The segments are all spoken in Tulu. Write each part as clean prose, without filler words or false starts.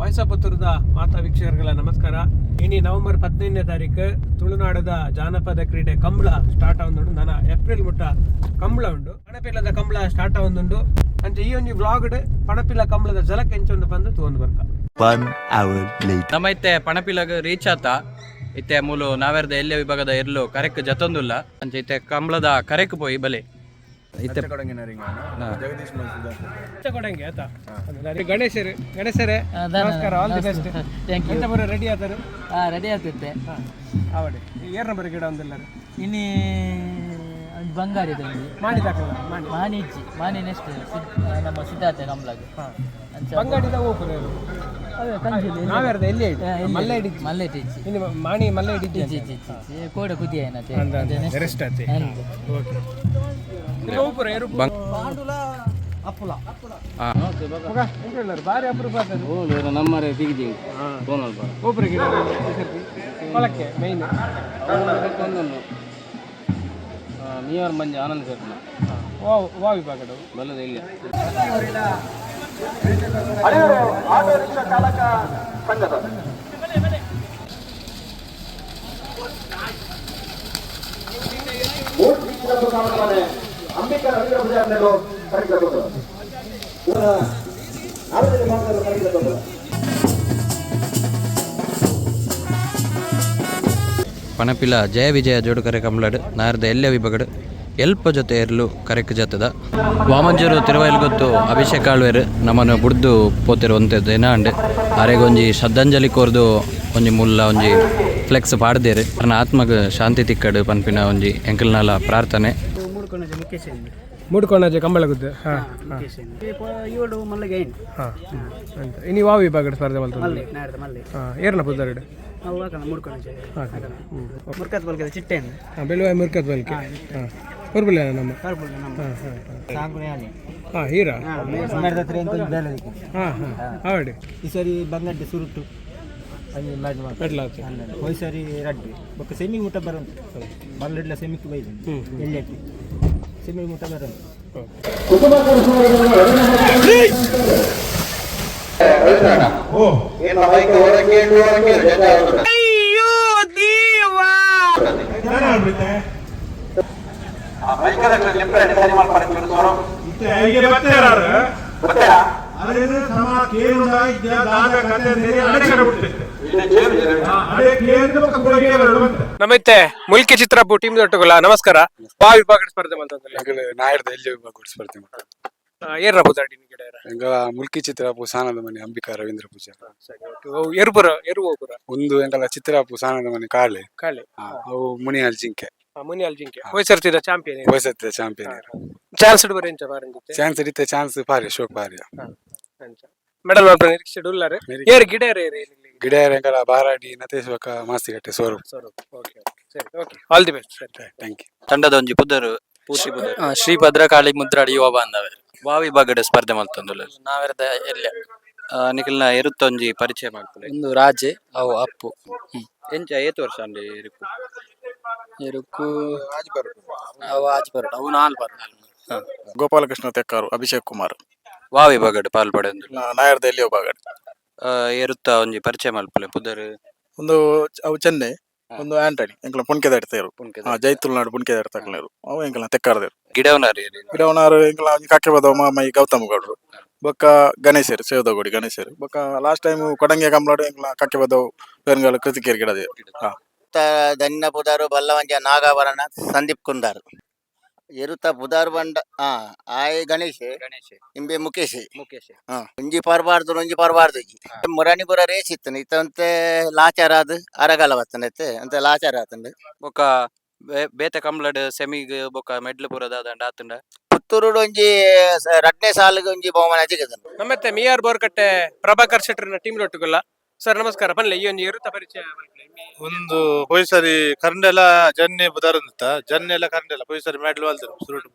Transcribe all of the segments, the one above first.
Voice of ಪುತ್ತೂರದ ಮಾತಾ ವೀಕ್ಷಕರುಗಳ ನಮಸ್ಕಾರ. ಇನಿ ನವೆಂಬರ್ 15ನೇ ತಾರೀಕು ತುಳುನಾಡದ ಜಾನಪದ ಕ್ರೀಡೆ ಕಂಬಳ ಸ್ಟಾರ್ಟ್ ಆವೊಂದುಂಡು. ನನ ಏಪ್ರಿಲ್ ಮುಟ್ಟ ಕಂಬಳ ಉಂಡು. ಪಣಪಿಲ್ಲದ ಕಂಬಳ ಸ್ಟಾರ್ಟ್ ಆವೊಂದುಂಡು. ಅಂಚ ಈ ಒಂಜಿ ವ್ಲಾಗ್ ಪಣಪಿಲ್ಲ ಕಂಬಳದ ಜಲಕ್ ಎಂಚ ಉಂಡು ಪಂದ್ ತೂವೊಂದು ಬರ್ಕ. One hour later. ನಮ್ಮ ಇತ್ತೆ ಪಣಪಿಲಗ್ ರೀಚ್ ಆತ. ಇತ್ತೆ ಮೂಲು ನಾವೆರ್ದ ಎಲ್ಲೆ ವಿಭಾಗದ ಎರ್ಲು ಕರೆಕ್ ಜತೊಂದುಲ್ಲ. ಅಂಚ ಇತ್ತೆ ಕಂಬಳದ ಕರೆಕ್ ಪೋಯಿ ಬಲೆ ಇತ್ತೆ. ಕೊಡಂಗೆ ಆತ ಗಣೇಶರು, ಗಣೇಶರೇ ನಮಸ್ಕಾರ, all the best. Thank you. ಎಂತ ಬರೋ ರೆಡಿ ಆತಾರು? ಹಾ, ರೆಡಿ ಆಗ್ತಿತ್ತೆ. ಆವಡೆ ಏರ್ ನಂಬರ್ ಗಿಡ ಒಂದೆಲ್ಲರು? ಇನ್ನಿ ಒಂದು ಬಂಗಾರ ಇದೆ ಒಂಜಿ. ಮಾಡಿ ದಾಖಲ ಮಾಡಿ. ಮಾನಿ ಇಜ್ಜಿ, ಮಾನಿ ನೆಕ್ಸ್ಟ್ ನಮ್ಮ ಸಿದ್ಧಾರ್ಥ ಕಂಬ್ಲಾಗ್. ಅಂಚ. ಬಂಗಾಡಿದ ಓಪುರ. ಅದೇ ಕಂಜುಲಿ. ನಾವೆರ್ದ ಎಲ್ಲಿ ಮಲ್ಲ ಇಡಿಜ್ಜಿ. ಮಲ್ಲೆ ಇಜ್ಜಿ. ಇನ್ನು ಮಾಣಿ ಮಲ್ಲ ಇಡಿಜ್ಜಿ. ಇಜ್ಜಿ ಇಜ್ಜಿ ಇಜ್ಜಿ ಇಜ್ಜಿ. ಕೋಡೆ ಕುದಿಯ ಏನತ್ತೆ. ರೆಸ್ಟ್ ಆತಿ. ಓಕೆ, ಓಪುರ ಏರು ಅಪ್ಪುಲ ಮಗ ಎಂತ ಹೇಳಾರು? ಬಾರಿ ಅಪರೂಪ ಆತದು. ನಮ್ಮರೆ ತಿಗಿದಿ. ಓಪುರ ಗಿಡ ಕೊಳಕ್ಕೆ ಮೈನ್. ನೀವರ್ ಮಂಜ ಆನಂದ್ ಸರ್. ವಾ ವಾ ವಿಭಾಗದ? ಬಲ್ಲದ ಇಲ್ಲ. ಪಣಪಿಲ ಜಯ ವಿಜಯ ಜೋಡುಕರೆ ಕಂಬಳಡ್ ನಾರ್ದ ಎಲ್ಲೆ ವಿಭಾಗಡ್ ಎಲ್ಪ ಜೊತೆ ಎರ್ಲು ಕರೆಕ್ ಜತದ. ವಾಮಂಜೂರು ತಿರುವೈಲ್ ಗೊತ್ತು ಅಭಿಷೇಕ್ ಆಳ್ವೇರು ನಮ್ಮನ್ನು ಬುಡ್ದು ಪೋತಿರು ಒಂತೆ ದಿನ ಅಂಡ್. ಅರೆಗೊಂಜಿ ಶ್ರದ್ಧಾಂಜಲಿ ಕೋರ್ದು ಒಂಜಿ ಮುಲ್ಲ ಒಂಜಿ ಫ್ಲೆಕ್ಸ್ ಪಾಡ್ದೇರು. ಅರ್ನ ಆತ್ಮಗ್ ಶಾಂತಿ ತಿಕ್ಕಡು ಪನ್ಪಿನ ಒಂಜಿ ಎಂಕಲ್ನಾಲ ಪ್ರಾರ್ಥನೆ. ಮೂಡ್ಕೊಣಾಜೆ ಕಂಬಳಗುದ್ದು. ಹಾಂ ಹಾಂ ಅಂತ ಇನಿ ವಾ ವಿಭಾಗದ ಸ್ಪರ್ಧೆ ಮಲ್ತೊಂದು? ಹಾಂ, ಏರ್ನ ಪುದರ್ಡ್? ಹಾಂ, ಬೆಳುವಾಯಿ ಮುರ್ಕತ್ ಬಲ್ಕೆ. ಹಾಂ, ಪರ್ಬುಲ್ಲ ನಮ್ಮ. ಹಾಂ ಹಾಂ ಹಾಂ, ಹೀರಾ. ಹಾಂ ಹಾಂ, ಆವಡಿ. ಈ ಸರಿ ಬಂಗಡ್ಡೆ ಸುರುಟು ಅಲ್ಲಿ ಮ್ಯಾಚ್ ಮಾಡಿ. ಮೆಡ್ಲ್ ಆತು. ಹೋಯ್ ಸರಿ ರಡ್ಡು ಬೊಕ್ಕ ಸೆಮಿ ಮುಟ್ಟ ಬರುಂಟು. ಮಲ್ಲಿಡ್ಲ ಸೆಮಿಕ್ ಬೈದು ಎಲ್ಲಿ ಸೆಮಿ ಮುಟ್ಟ ಬರುಂಟು. ನಮೈತೆ ಮುಲ್ಕಿ ಚಿತ್ರಪು ಟೀಮ್ ದೊಟ್ಟುಗುಲ. ನಮಸ್ಕಾರ. ವಾ ವಿಭಾಗದ ಸ್ಪರ್ಧೆ ಮಲ್ತೊಂದುಲ್ಲ? ನಾಯರ್ದ ಎಲ್ಲಿ ವಿಭಾಗ ಸ್ಪರ್ಧೆ. ಏರ್ನ ಪುದರ್ಡ್ ಗಿಡ? ಎಂಗ ಮುಲ್ಕಿ ಚಿತ್ರಪು ಸಾನದ ಮನೆ ಅಂಬಿಕಾ ರವೀಂದ್ರ ಪೂಜಾ. ಎರುಪುರ ಎರು ಹೋಗುರ? ಒಂದು ಎಂಕಲ ಚಿತ್ರಪು ಸಾನದ ಮನೆ ಕಾಳೆ. ಕಾಳೆ. ಅವು ಮುನಿಯಾಲ್ ಜಿಂಕೆ. ಮುನಿಯಾಲ್ ಜಿಂಕೆ. ಹೋಯ್ ಸರ್ತಿದ ಚಾಂಪಿಯನ್. ಹೋಯ್ಸತ್ತೆ ಚಾಂಪಿಯನ್. ಚಾನ್ಸ್ ಬರ ಎಂಚ ಬಾರಂಗಿತ್ತೆ? ಚಾನ್ಸ್ ಇತ್ತೆ, ಚಾನ್ಸ್ ಪಾರಿ ಶೋಕ್ ಪಾರಿ. ಮೆಡಲ್ ಮಾಡ್ಪ ನಿರೀಕ್ಷೆ ಉಲ್ಲಾರೆ. ಏರ್ ಗಿಡ ಏರ್ ಏರ್? ಗಿಡ ಎಂಕಲ ಬಾರಾಡಿ ನತೇಶ್ ಬೊಕ್ಕ ಮಾಸ್ತಿಕಟ್ಟೆ ಸ್ವರೂಪ್. ಸ್ವರೂಪ್. ಓಕೆ ಓಕೆ, ಸರಿ. Okay, all the best sir. Thank you. ತಂಡದ ಒಂಜಿ ಪುದರ್, ಪೂರ್ತಿ ಪುದರ್? ಶ್ರೀ ಭದ್ರಕಾಳಿ ಮುದ್ರಾಡಿ ಯುವ ಬಾಂಧವರು. ವಾ ವಿಭಾಗದ ಸ್ಪರ್ಧೆ ಮಲ್ತೊಂದುಲ್ಲ? ನಾವೆರ್ದ ಎಲ್ಲ. ನಿಖಲ್ನ ಎರುತ್ತ ಒಂಜಿ ಪರಿಚಯ ಮಾಡ್ಕೊಳ್ಳಿ. ಒಂದು ರಾಜೆ, ಅವು ಅಪ್ಪು. ಎಂಚ ಏತ್ ವರ್ಷ ಅಂಡಿ ಎರುಕು? ಎರುಕು ಅವು ಆಜ್ ಬರಡು, ಅವು ನಾಲ್ ಬರಡು. ಗೋಪಾಲಕೃಷ್ಣ ತೆಕ್ಕಾರು, ಅಭಿಷೇಕ್ ಕುಮಾರ್. ವಾ ವಿಭಾಗಡ್ ಪಾಲ್ ಪಡೆಯೊಂದುಲ್ಲ? ನಾಯರ್ದ ಎಲ್ಲಿ ವಿಭಾಗ. ಎರುತ್ತ ಒಂಜಿ ಪರಿಚಯ ಮಲ್ಪುಲೆ, ಪುದರ್. ಒಂದು ಅವು ಚೆನ್ನೈ, ಒಂದು ಆಂಟನಿ. ಎಂಕಲ ಪುನ್ಕೆದ ಇಡ್ತೇರು. ಜೈ ತುಳುನಾಡು ಪುನ್ಕೆದ ಇಡ್ತಕ್ಲೇರು. ಅವು ಎಂಕಲ ತೆಕ್ಕಾರದೇರು. ಗಿಡವನಾರಿ? ಗಿಡವನಾರು ಎಂಕಲ ಒಂಜಿ ಕಾಕೆ ಬದವ ಮಾಮೈ ಗೌತಮ್ ಗೌಡ್ರು ಬೊಕ್ಕ ಗಣೇಶರು, ಸೇವದಗೋಡಿ ಗಣೇಶರು. ಬೊಕ್ಕ ಲಾಸ್ಟ್ ಟೈಮ್ ಕೊಡಂಗೆ ಕಂಬ್ಲಾಡು ಎಂಕಲ ಕಾಕೆ ಬದವ್ ಪೇರ್ಗಾಲ ಕೃತಿಕೇರ್ ಗಿಡದೇರು. ದನ್ನ ಪುದಾರು ಬಲ್ಲವಂಜ ನಾಗಾಭರಣ ಸಂದೀಪ್ ಕುಂದಾರ್. ಎರುತ ಪುದಾರ್ ಬಂಡ ಆಯ್ ಗಣೇಶ್. ಗಣೇಶ್. ಇಂಬೆ ಮುಖೇಶ್. ಮುಖೇಶ್. ಒಂಜಿ ಪರ್ಬಾರ್ದು, ಒಂಜಿ ಪರ್ಬಾರ್ದು. ಮುರಾಣಿಪುರ ರೇಸ್ ಇತ್ತು ಇತ್ತಂತೆ. ಲಾಚಾರ ಅದು ಅರಗಾಲ ಬತ್ತಂಡೈತೆ ಅಂತ ಲಾಚಾರ ಆತಂಡು. ಬೊಕ್ಕ ಬೇತೆ ಕಂಬ್ಲಡ್ ಸೆಮಿಗ್ ಬೊಕ್ಕ ಮೆಡ್ಲ್ ಪೂರ ದಾದಂಡ ಆತುಂಡ? ಪುತ್ತೂರುಡು ಒಂಜಿ ರಡ್ನೇ ಸಾಲಿಗೆ ಒಂಜಿ ಬಹುಮಾನ ಸಿಗದ. ನಮ್ಮತ್ತೆ ಮಿಆರ್ ಬೋರ್ಕಟ್ಟೆ ಪ್ರಭಾಕರ್ ಶೆಟ್ಟರ್ನ ಟೀಮ್ ಒಟ್ಟುಗುಲ್ಲ. ಸರ್ ನಮಸ್ಕಾರ. ಪನ್ಲೆ, ಈ ಒಂಜಿ ಎರುತ ಪರಿಚಯ ಮಲ್ಪುಲೆ. ಒಂದು ಹೋಯ್ ಸರಿ ಕರಂಡೆಲ ಜನ್ನೆ ಬುದಾರಂತ ಜನ್ನೆ ಎಲ್ಲ ಕರಂಡೆಲ ಹೋಯ್ ಸರಿ ಮೆಡ್ಲ್ ವಾಲ್ದರು ಸುರುಟು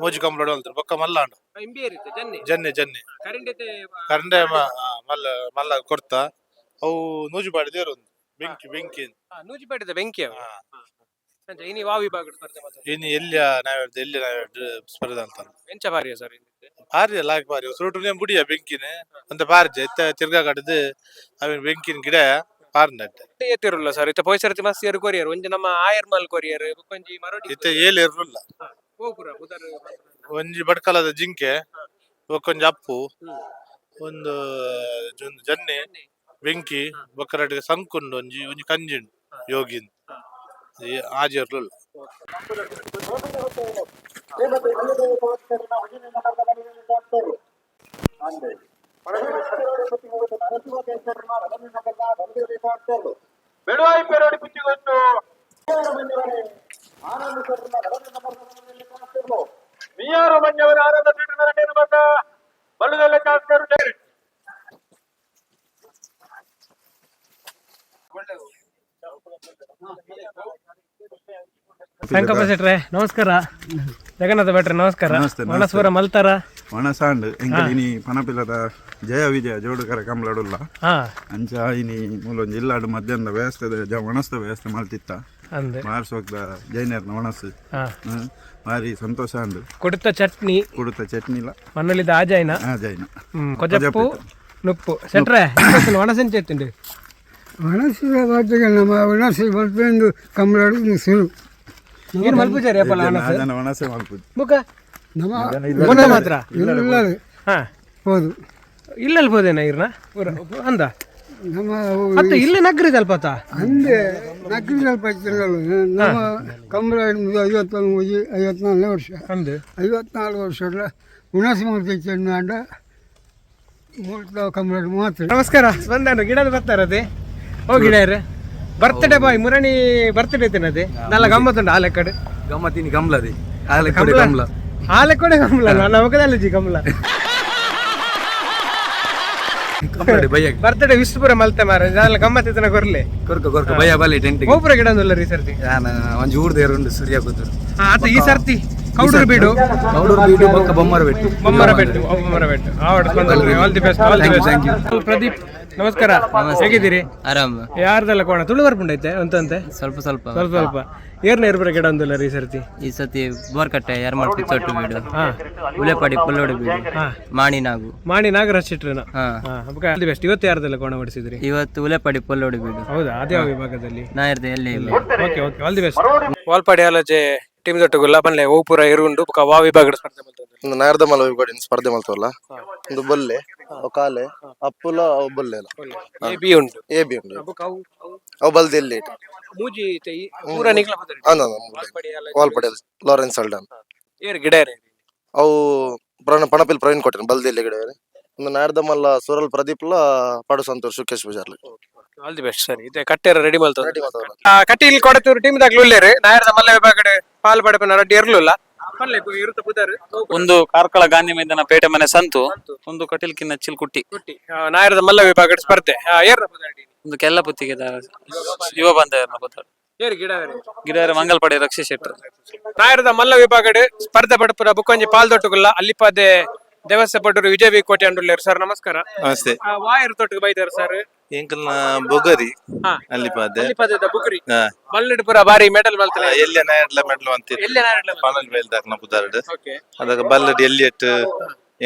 ಮೋಜಿ ಕಂಬ್ಲಡ್ ವಾಲ್ದರು ಬೊಕ್ಕ ಮಲ್ಲಾಂಡು. ಇಂಬಿ ಎರಿತೆ ಜನ್ನೆ? ಜನ್ನೆ ಜನ್ನೆ. ಕರಿಂಡೆತೆ. ಕರಂಡೆ ಮಲ್ಲ ಮಲ್ಲ ಕೊರ್ತ. ಅವು ನೂಜು ಬಾಡಿದೇರು ಒಂದು ಬೆಂಕಿ ಬೆಂಕಿ. ನೂಜಿ ಪಡೆದ ಬೆಂಕಿ ಅವು. ಅಂಚ ಇನಿ ವಾ ವಿಭಾಗ ಸ್ಪರ್ಧೆ ಮಾತ್ರ. ಇನ್ನು ಎಲ್ಲಿಯ ನಾವೆಡ್ದು ಎಲ್ಲಿ ನಾವೆಡ್ದು ಸ್ಪರ್ಧೆ ಅಂತ. ಎಂಚ ಬಾರಿಯ ಸರ್? ಭಾರಿ ಅಲ್ಲ ಭಾರಿ ಸುರುಟು ಬುಡಿಯ ಬೆಂಕಿನ ಅಂತ ಬಾರ್ಜೆ ಇತ್ತ ತಿರ್ಗಾ ಕಡದು ಅವಿನ ಬೆಂಕಿನ ಗಿಡ ಪಾರ್ ನಟ್ಟೆ. ಏತಿರುಲ್ಲ ಸರ್, ಇತ್ತ ಪೊಯ್ಸರತಿ ಮಸ್ತ್ ಏರು ಕೊರಿಯರ್, ಒಂಜಿ ನಮ್ಮ ಆಯರ್ಮಲ್ ಕೊರಿಯರ್, ಬೊಕ್ಕೊಂಜಿ ಮರೋಡಿ. ಇತ್ತ ಏಲ್ ಇರ್ಲಿಲ್ಲ. ಗೋಪುರ ಬುದರ್. ಒಂಜಿ ಬಟ್ಕಲದ ಜಿಂಕೆ, ಬೊಕ್ಕೊಂಜಿ ಅಪ್ಪು, ಒಂದು ಒಂದು ಜನ್ನೆ ಬೆಂಕಿ, ಬೊಕ್ಕರಟ್ಟಿಗೆ ಸಂಕುಂಡು, ಒಂಜಿ ಒಂಜಿ ಕಂಜಿಂಡು ಯೋಗಿನ್ ಆಜಿ ಇರ್ಲಿಲ್ಲ. ಶಂಕಪ್ಪ ಶೆಟ್ರೆ ನಮಸ್ಕಾರ, ಜಗನ್ನಾಥ ಭಟ್ರೆ ನಮಸ್ಕಾರ. ನಮಸ್ತೆ, ನಮಸ್ತೆ. ಮನಸ್ವರ ಮಲ್ತಾರ. ಒಣಸಾಂಡ್ ಎಂಕಲ್ ಇನಿ ಪನಪಿಲದ ಜಯ ವಿಜಯ ಜೋಡುಕರ ಕಂಬ್ಲಡುಲ್ಲ. ಅಂಚ ಇನಿ ಮೂಲೊಂಜಿ ಇಲ್ಲಾಡು ಮಧ್ಯಾಹ್ನದ ವ್ಯವಸ್ಥೆ ಒಣಸ್ದ ವ್ಯವಸ್ಥೆ ಮಲ್ತಿತ್ತ. ಅಂದೆ. ಮಾರ್ಸೋಕ್ದ ಜೈನರ್ನ ಒಣಸು. ಭಾರಿ ಸಂತೋಷ ಅಂಡು. ಕೊಡುತ್ತ ಚಟ್ನಿ. ಕುಡುತ್ತ ಚಟ್ನಿಲ. ಮಣ್ಣಲ್ಲಿದ್ದ ಆಜಾಯ್ನ. ಆ ಜೈನ. ಕೊಜಪ್ಪು ನುಪ್ಪು. ಶೆಟ್ರೆ, ಒಣಸೆಂಚ ಎತ್ತುಂಡು? ಒಣಸಿದ ಬಾತಿಗೆ ನಮ್ಮ ಒಣಸಿ ಮಲ್ಪೆಂದು ಕಂಬಳಡು ಸುರು. ಏನು ಮಲ್ಪುಜಾರಿ ಅಪ್ಪಲ ಒಣಸು? ಜನ ಒಣಸೆ ಮಲ್ಪುಜಿ. ಮುಖ ನಮ್ಮ ಮುಖ ಮಾತ್ರ. ಇಲ್ಲ. ಹೌದು. ಇಲ್ಲಲ್ಲಿ ಹೋದೇನ ಇರ್ನ ಊರ ಅಂದ. ನಮ್ಮ ಅತ್ತ ಇಲ್ಲಿ ನಗ್ರಿ ಅಲ್ಪತ. ಅಂದೆ ನಕ್ಲಿ ಸ್ವಲ್ಪ ತಿಂಗಳು ನಮ್ಮ ಕಂಬಳ 51 54ನೇ ವರ್ಷ. ಅಂದು. 54 ವರ್ಷ ಉಣಸು ಮಲ್ಪೆ ಅಂಡ ಮೂರ್ತ ಕಂಬಳ ಮಾತ್ರ. ನಮಸ್ಕಾರ ಸ್ಪಂದನ ಗಿಡದ ಬರ್ತಾರದೆ. ಓ ಗಿಡಯರ್, ಬರ್ತ್ಡೇ ಬಾಯ್ ಮುರಣಿ ಬರ್ತ್ಡೇ ತಿನ್ನದೆ ನಲ್ಲ ಗಮ್ಮತ್ತುಂಡು ಆಲೆ ಕಡೆ. ಗಮ್ಮತ್ತಿನಿ ಗಮ್ಲದಿ ಆಲೆ ಕಡೆ ಗಮ್ಲ. ಆಲೆ ಕೊಡೆ ಗಮ್ಲ ನನ್ನ ಮುಖದಲ್ಲಿ ಗಮ್ಲ. ಕಂಬಳಡಿ ಬಯ್ಯ. ಬರ್ತ್ಡೇ ವಿಷ್ಣುಪುರ ಮಲ್ತೆ ಮಾರ ನಲ್ಲ ಗಮ್ಮತ್ತಿನ ಕೊರ್ಲೆ. ಕೊರ್ಕ ಕೊರ್ಕ ಬಯ್ಯ ಬಲ್ಲಿ ಟೆಂಟ್. ಗೋಪುರ ಗಿಡ ಒಂದುಲ್ಲ ರೀ ಸರ್ತಿ? ಯಾನ ಒಂಜಿ ಊರ್ದೇರು ಉಂಡು ಸೂರ್ಯ ಕೂತರು. ಆತ ಈ ಸರ್ತಿ ಕೌಡೂರು ಬೀಡು. ಕೌಡೂರು ಬೀಡು ಬೊಕ್ಕ ಬೊಮ್ಮರ ಬೆಟ್ಟು. ಬೊಮ್ಮರ ಬೆಟ್ಟು, ಬೊಮ್ಮರ ಬೆಟ್ಟು. All the best, all the best. Thank you. Pradeep ನಮಸ್ಕಾರ, ಹೇಗಿದ್ದೀರಿ? ಆರಾಮ್. ಯಾರ್ದೆಲ್ಲ ಕೋಣ ತುಳು ಬರ್ಪುಂಡೈತೆ ಅಂತಂತೆ? ಸ್ವಲ್ಪ ಸ್ವಲ್ಪ. ಸ್ವಲ್ಪ ಸ್ವಲ್ಪ. ಏರ್ನ ಏರ್ಬರ ಗಿಡ ಒಂದಿಲ್ಲ ರೀ ಸರ್ತಿ? ಈ ಸತಿ ಬೋರ್ಕಟ್ಟೆ ಯಾರ್ಮಾಳ್ ಪಿಚ್ಚೊಟ್ಟು ಬೀಡು, ಉಲೆಪಾಡಿ ಪುಲ್ಲೋಡು ಬೀಡು, ಮಾಣಿ ನಾಗು. ಮಾಣಿ ನಾಗರಾಜ್ ಶೆಟ್ರನ. ಹಾ. All the best. ಇವತ್ತು ಯಾರ್ದೆಲ್ಲ ಕೋಣ ಹೊಡಿಸಿದ್ರಿ? ಇವತ್ತು ಉಲೆಪಾಡಿ ಪುಲ್ಲೋಡು ಬೀಡು. ಹೌದಾ, ಅದೇ ಯಾವ ವಿಭಾಗದಲ್ಲಿ? ನಾಯರ್ದ ಎಲ್ಲಿ ಇಲ್ಲ. Okay okay, all the best. Valpady ಆಲೋಚೆ team ದೊಟ್ಟುಗುಲ್ಲ ಪನ್ಲೆ, ಓಪುರ ಎರುಂಡು ಬೊಕ ವಾ ವಿಭಾಗದ ಸ್ಪರ್ಧೆ ಮಲ್ತೊಂದುಲ್ಲೆರ್? ಒಂದು ನಾರ್ದ ಮಲ ವಿಭಾಗ ಸ್ಪರ್ಧೆ ಮಲ್ತವಲ್ಲ, ಒಂದು ಬೊಲ್ಲೆ ಅವು ಕಾಲೆ ಅಪ್ಪುಲ ಅವು ಬೊಲ್ಲೆ. ಎ ಬಿ ಉಂಟು. ಎ ಬಿ ಉಂಟು. ಬೊಕ ಅವು ಅವು ಅವು ಬಲ್ದ ಎಲ್ಲಿ. ಮೂಜಿ ತೈ ಪೂರ ನಿಕ್ಲ ಪುದರ್? ವಾಲ್ಪಡೆ ಲಾರೆನ್ಸ್ ಅಲ್ಡನ್. ಏರ್ ಗಿಡ ಏರ್? ಅವು ಪಣಪಿಲ್ ಪ್ರವೀಣ್ ಕೊಟ್ಟಿನ ಬಲ್ದ ಎಲ್ಲಿ ಗಿಡ. ಒಂದು ನಾರ್ದ ಮಲ್ಲ ಸೂರಲ್ ಪ್ರದೀಪ್ಲ ಪಡು Santosh Sukhesh ಪೂಜಾರ್ಲಿ. All the best sir. ಇದೆ ಕಟ್ಟೆರ ರೆಡಿ ಮಲ್ತೊಂದು. ರೆಡಿ ಮಾತಾಡೋಣ. ಕಟೀಲ್ ಕೊಡತೂರು ಟೀಮ್ ದಾಗ್ಲು ಉಲ್ಲೇರು ನಾಯರ್ದ ಮಲ್ಲ ವಿಭಾಗಡ್ ಪಾಲ್ ಪಡೆಪನ ರಡ್ಡಿ ಎರ್ಲುಲ್ಲ ಪನ್ಲೆ ಇರುತ್ತ ಪುದರ್? ಒಂದು ಕಾರ್ಕಳ ಗಾಂಧಿ ಮೈದಾನ ಪೇಟೆ ಮನೆ ಸಂತು, ಒಂದು ಕಟೀಲ್ ಕಿನ್ನ ಚಿಲ್ಕುಟ್ಟಿ. ಕುಟ್ಟಿ. ನಾಯರ್ದ ಮಲ್ಲ ವಿಭಾಗಡ್ ಸ್ಪರ್ಧೆ. ಏರ್ನ ಪುದರ್? ಒಂದು ಕೆಲ್ಲ ಪುತ್ತಿಗೆ ಯುವ ಬಂದ ಗೊತ್ತಾಡ. ಏರ್ ಗಿಡ? ಗಿಡರ ಮಂಗಲ್ಪಡೆ ರಕ್ಷಿ ಶೆಟ್ಟರ್. ನಾಯರದ ಮಲ್ಲ ವಿಭಾಗಡ್ ಸ್ಪರ್ಧೆ ಪಡಪುರ ಬುಕ್ಕೊಂಜಿ ಪಾಲ್ದೊಟ್ಟುಗುಲ್ಲ ಅಲ್ಲಿಪಾದೆ ದೇವಸ್ಥೆ ಪಟ್ಟೂರು ವಿಜಯ ವಿ ಕೋಟೆ ಅಂಡುಲ್ಲೇರು. ಸರ್ ನಮಸ್ಕಾರ. ನಮಸ್ತೆ. ವಾಯರ್ ತೊಟ್ಟಿಗೆ ಬೈದಾರ ಸರ್? ಎಂಕಲ್ನ ಬೊಗರಿ. ಅಲ್ಲಿಪಾದೆ. ಅಲ್ಲಿಪಾದೆದ ಬುಗುರಿ ಮಲ್ಲಿಡ್ ಪುರ ಬಾರಿ ಮೆಡಲ್ ಮಲ್ತಲೆ. ಎಲ್ಲಿ ನಾಯಡ್ಲ ಮೆಡ್ಲು ಅಂತ. ಎಲ್ಲಿ ನಾಯರ್ಲ? ಪನಲ್ ಬೇಲ್ದಾಕ್ನ ಪುದಾರ್ಡ್. ಓಕೆ. ಅದಾಗ ಬಲ್ಲಡಿ ಎಲ್ಲಿ ಎಟ್ಟು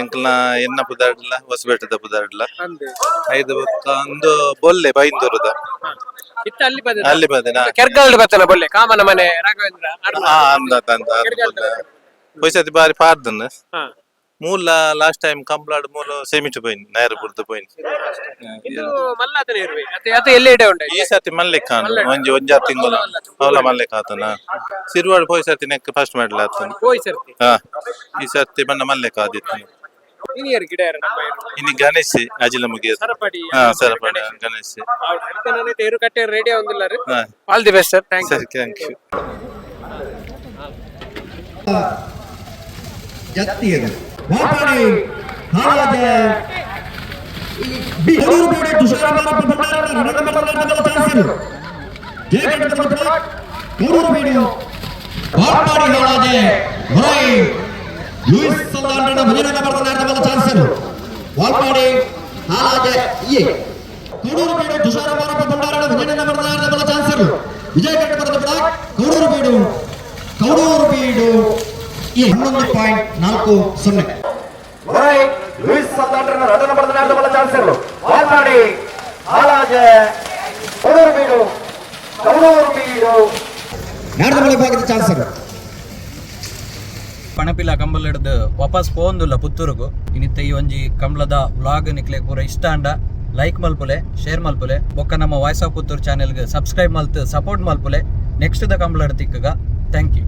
ಎಂಕಲ್ನ ಎನ್ನ ಪುದಾರ್ಡ್ಲ ಹೊಸಬೆಟ್ಟದ ಪುದಾರ್ಡ್ಲ. ಅಂದೆ. ಐದು ಬೊಕ್ಕ ಒಂದು ಬೊಲ್ಲೆ ಬೈಂದೂರದ. ಇತ್ತ ಅಲ್ಲಿಪಾದೆ. ಅಲ್ಲಿ ಬಾದೆನಾ? ಕೆರ್ಗಾಲ್ಡ್ ಬತ್ತನ ಬೊಲ್ಲೆ ಕಾಮನ ಮನೆ ರಾಘವೇಂದ್ರ. ಹಾ, ಅಂದ ಅಂದ. ಪೈಸತಿ ಬಾರಿ ಪಾರ್ದನ್. ಮೂಲ ಲಾಸ್ಟ್ ಟೈಮ್ ಕಂಬ್ಲಾಡ್ ಮೂಲ ಸೇಮಿಟ್ ಪೋಯಿನ್ ನೈರ ಬುಡ್ದು ಪೋಯಿನ್. ಇದು ಮಲ್ಲಾತನ ಇರುವೆ ಅತ್ತೆ ಅತ್ತೆ ಎಲ್ಲಿ ಇಡೆ ಉಂಟು? ಈ ಸರ್ತಿ ಮಲ್ಲಿಕ್ ಕಾನು ಒಂಜಿ ಒಂಜಾರು ತಿಂಗಳು ಅವಲ ಮಲ್ಲಿಕ್ ಆತನ ಸಿರ್ವಾಡ್. ಪೋಯ್ ಸರ್ತಿ neck first medal ಆತನ. ಪೋಯ್ ಸರ್ತಿ. ಹಾ, ಈ ಸರ್ತಿ ಬಣ್ಣ ಮಲ್ಲಿಕ್ ಆದಿತ್ತು. ಇನಿಯರ್ ಗಿಡ ಯಾರು ನಮ್ಮ ಇರು? ಇನ್ನು ಗಣೇಶ್ ಅಜಿಲ ಮುಗಿಯ. ಸರಪಡಿ. ಹಾ, ಸರಪಡಿ ಗಣೇಶ್. ಇರು ಕಟ್ಟೆ ರೆಡಿ ಒಂದಿಲ್ಲ. ಹಾ. All the best sir, thank you. ಸರಿ, thank you. ವಿಜಯ ಕಟ್ಟಬರದ ಕೌಡೂರು ಬೀಡು, ಕೌಡೂರು ಬೀಡು 11.40. ಲೂಯಿಸ್ ಸಲ್ದಾಂಡ್ರನ ರಡನ ಬರೆದ ನಾಡ್ದ ಚಾನ್ಸರ್ಲು ವಾಲ್ನಾಡಿ ಹಾಲಾಜೆ ಕೌಡೂರು ಬೀಡು, ಕೌಡೂರು ಬೀಡು. ನಾಡದಮಲೆ ವಿಭಾಗದ ಚಾನ್ಸರ್. ಪಣಪಿಲ ಕಂಬಳ ಹಿಡ್ದು ವಾಪಸ್ ಪೋಂದುಲ್ಲ ಪುತ್ತೂರುಗು. ಇನಿತ್ತ ಈ ಒಂಜಿ ಕಂಬಳದ ವ್ಲಾಗ್ ನಿಕ್ಲೆ ಪೂರ ಇಷ್ಟ ಅಂಡ ಲೈಕ್ ಮಲ್ಪುಲೆ, ಶೇರ್ ಮಲ್ಪುಲೆ. ಬೊಕ್ಕ ನಮ್ಮ ವಾಯ್ಸ್ ಆಫ್ ಪುತ್ತೂರು ಚಾನೆಲ್ಗೆ ಸಬ್ಸ್ಕ್ರೈಬ್ ಮಲ್ತು ಸಪೋರ್ಟ್ ಮಲ್ಪುಲೆ. ನೆಕ್ಸ್ಟ್ ದ ಕಂಬಳ ತಿಕ್ಕಗ. Thank you.